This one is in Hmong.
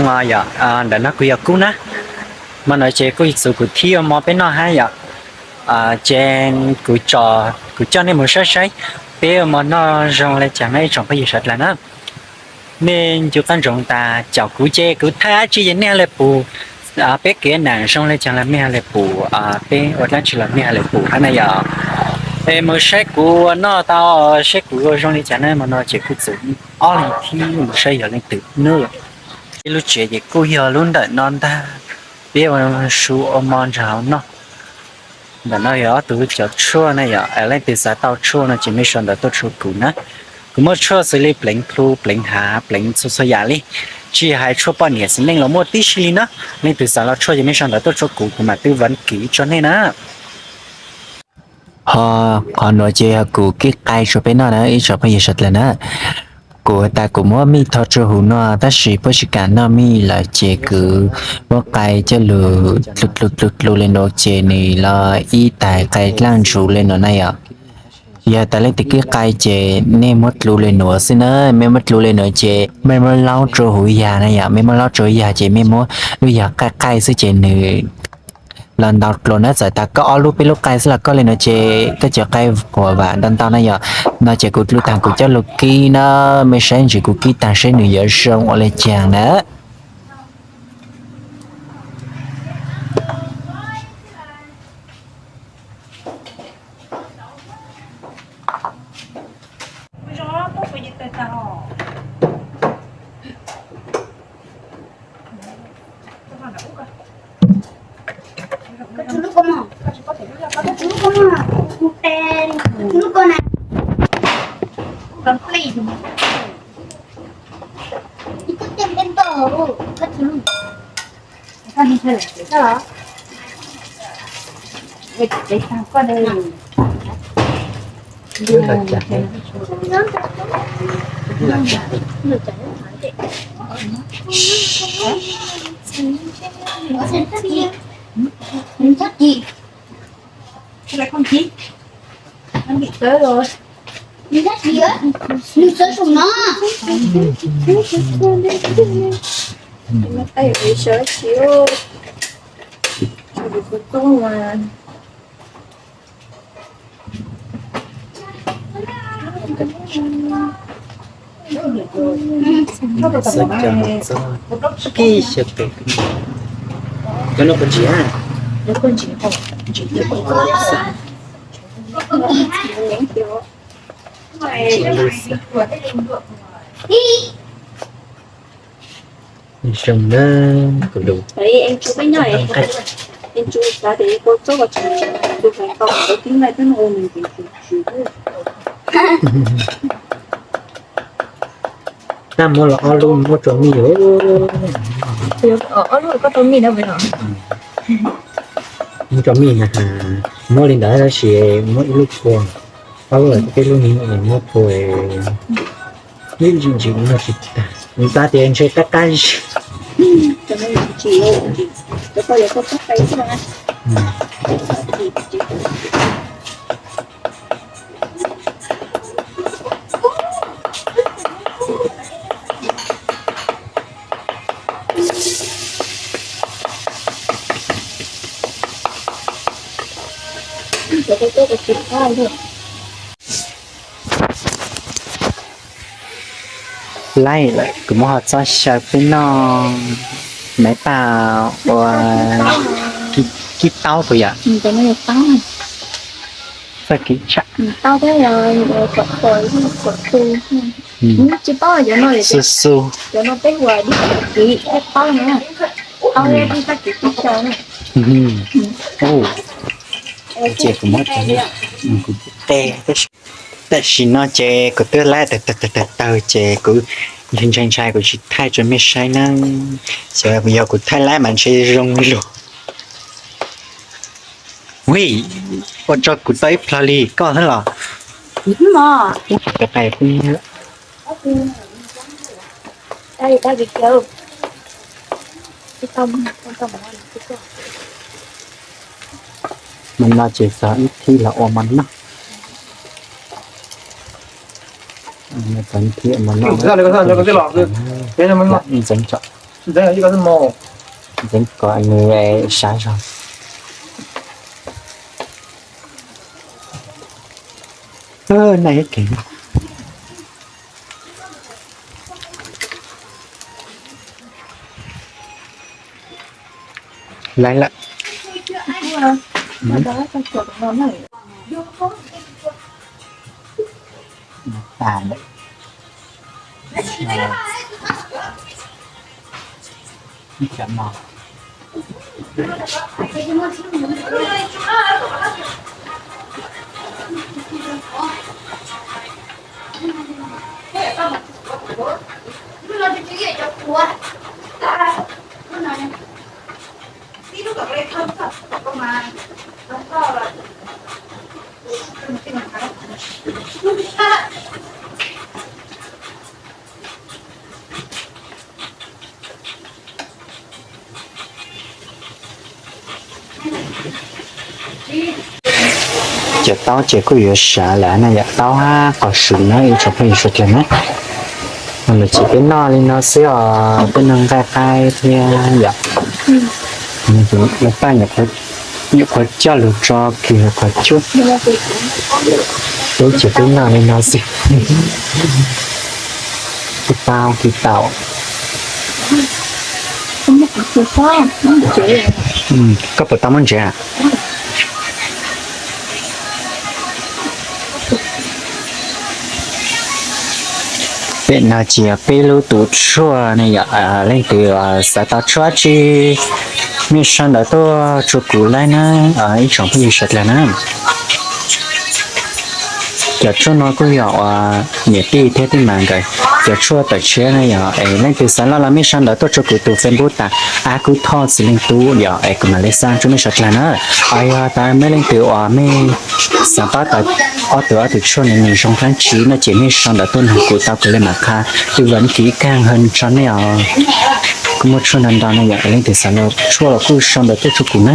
Yog, ntawm no kuv yog Kub na. Hmo no ces kuj txus kuv thib ua mov peb noj hab yom. Ces kuv, kuv coj nej mus saib saib peb ua mov noj zoo le caag na ib tsoom phooj ywg sawv dlawg na. Nej ncu qab ntsoov tas caum kuv ces kuv thaij dab tsi ces nej ha le pum, peb kev nam zoo le caag los nej ha le pum, peb ua dab tsi los nej ha le pum hab na yom. Es mus saib kuv ua noj tau, saib kuv ua zoo li cas na. Hmo no ces kuj txus ob leeg thib mus saib yog leej twg nub. Peb lub tsev ces kuj yog lub ntawm no ntag. Peb ua su ua mov nrog noj. Ntawm no yog ob tug cov tshuaj na yom, leej twg xav tau tshuaj no ces mej sau ntawv tuaj tshuaj kuv na. Kuv muaj tshuaj xws li pleev plhu, pleev hav, pleev txhua txhua yam li. Tsis hais tshuaj poj niam xwb, neeg los muaj tib si li na. Leej twg xav los tshuaj ces mej sau ntawv tuaj tshuaj kuv, kuv mam twb vov kiv tso nej na. Ho qhov nuav ces yog kuv kib qai rua peb noj na ib tsoom phooj ywg sawv dlawg na. Kuv has tas kuv muab mij tho rua huv no tab sis puab tsis kam noj mij lawm ces kuv muab qai coj lug dlu dlu dlu dlu le nuav ces nws los ib tais qai dlaaj ntsuv le nuav na yom. Yog tas leej twg kib qai ces nej muab dlu le nuav xwb na, mej muab dlu le nuav ces mej muab laub rua huv yag na yom, mej muab laub rua huv yag ces mej muab lub yag qaij qaij xwb ces nws los ntau dlua na. Txawm tas koj ob lub peb lub qai xwb los koj le nuav ces koj cov qai puas vam ntau ntau na yom. No ces kuv dlu taag kuv coj lug kib na, mej saib ntsis kuv kib taag saib nws yuav zoo ua le caag na. Kib xyaw tus, cov nuav koj ntsib, ntsib lub xav. Zoo na, kuv lug. Tab muab los ob lub muab rua mij os. Muab rua mij na has, muab li ntawd tab sis muab ib lub phua, ob lub peb lub ni muab phua, ib ntsis ntsis no tsis tag, nws tab tias ntshe qab qab zib. Laij lawm, kuv muab ho txob xyaw peb noj, maiv paj ua kib taub puas yom? Txoj kev tshaj xu xu. Ces kuv muab, kuv qe, tam sim no ces kuv twb laib tawg tawg tawg tawg ces kuv ntshai ntshai kuv tsis thaij rua mej saib na, xyov yog kuv thaij laib mas ntshe zoo lug. Ui, ua rua kuv tau ib plhog li koj xwb los. Mov no ces xav ib thib los ua mov noj. Xav ib thib ua mov noj, ntxeev tsom. Ntxeev kom nws sab zog. Nai ib kev. Laiv lawm. Cov taub ces kuj yuav sawv lawm na yom, taub hab qos su na ib tsoom phooj ywg sawv daws na. Lawm ces peb noj li no xwb os, peb noj nqaij qaib thiab yom. Paj nyuam qhuav coj lug tso kiag qhov cub. Peb ces peb noj li no xwb. Peb tau kis tau. Koj puas tau muab ntsev? Pem no ces yog peb lub tus tshuaj ne yom, leej twg xav tau tshuaj tsi, mej sau ntawv tuaj rua kuv laib na, ib tsoom phooj ywg sawv dlawg na. Cov tshuaj no kuj yog uas niam tij thiab tij mas nkawd cov tshuaj tawm tshiab na yom, es leej twg xav loj los mej sau ntawv tuaj rua kuv tus Facebook tas Ab Kub Thoj Xws Leej Tub yom, es kuv mam li xa rua mej sawv dlawg na. Os yog tas mej leej twg uas mej xav paub tas ob tug ob tug tshuaj no nws zoo dlaab tsi no ces mej sau ntawv tuaj noog kuv tau kuv le mam qha tư vấn kỹ càng hơn tso nej os. Kuj muaj tshuaj ntau ntau no yom, leej twg xav loj tshuaj los kuj sau ntawv tuaj rua kuv na.